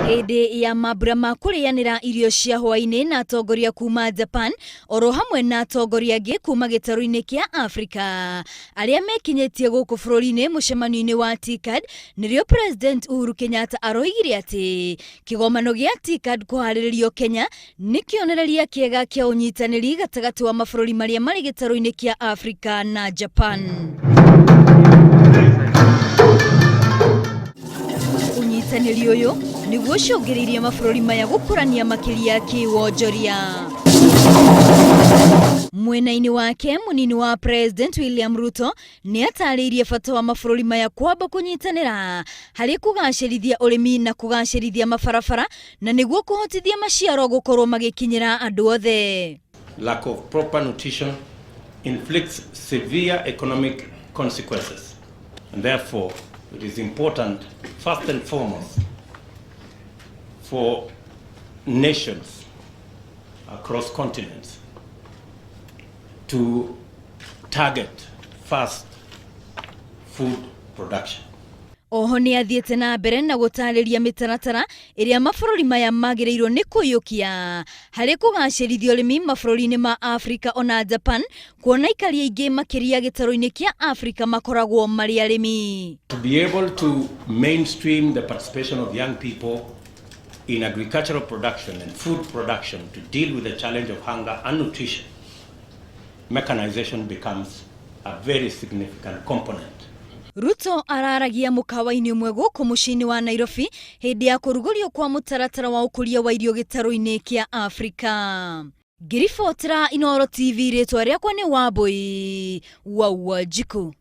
Hĩndĩ ya mambura ma kũrĩanĩra irio cia hwaĩ-inĩ na atongoria kuma Japan oro hamwe na atongoria angĩ kuma gĩtarũ-inĩ kĩa Afrika arĩa mekinyĩtie gũkũ bũrũri-inĩ mũcemanio-inĩ wa TICAD, nĩrĩo President Uhuru Kenyatta aroigire atĩ kĩgomano gĩa TICAD kũharĩrĩrio Kenya nĩ kĩonereria kĩega kĩa ũnyitanĩri gatagatĩ wa mabũrũri marĩa marĩ gĩtarũ-inĩ kĩa Afrika na Japan. Ũnyitanĩri ũyũ nĩguo ũcũngĩrĩirie mabũrũri maya gũkũrania makĩria kĩwonjoria. Mwena-inĩ wake mũnini wa President William Ruto nĩ atarĩirie bata wa mabũrũri maya kwamba kũnyitanĩra harĩ kũgacĩrithia ũrĩmi na kũgacĩrithia mabarabara na nĩguo kũhotithia maciaro gũkorwo magĩkinyĩra andũ othe. Lack of proper nutrition inflicts severe economic consequences and therefore it is important first and foremost for nations across continents to target first food production. Oho nĩ athiĩte na mbere na gũtarĩria mĩtaratara ĩrĩa mabũrũri maya magĩrĩirwo nĩ kũiyũkia harĩ kũgacĩrithia ũrĩmi mabũrũri-inĩ ma Afrika ona Japan, kuona aikari aingĩ makĩria gĩtarũ-inĩ kĩa Afrika makoragwo marĩ arĩmi. To be able to mainstream the participation of young people in agricultural production and food production to deal with the challenge of hunger and nutrition, mechanization becomes a very significant component. Ruto araragia mũkawa-inĩ ũmwe gũkũ mũciĩ-inĩ wa Nairobi hĩndĩ ya kũrugũrio kwa mũtaratara wa ũkũria wa irio gĩtarũ-inĩ kĩa Afrika. Ngĩribotera Inooro TV rĩtwa rĩakwa nĩ Wambũi wa Wanjikũ.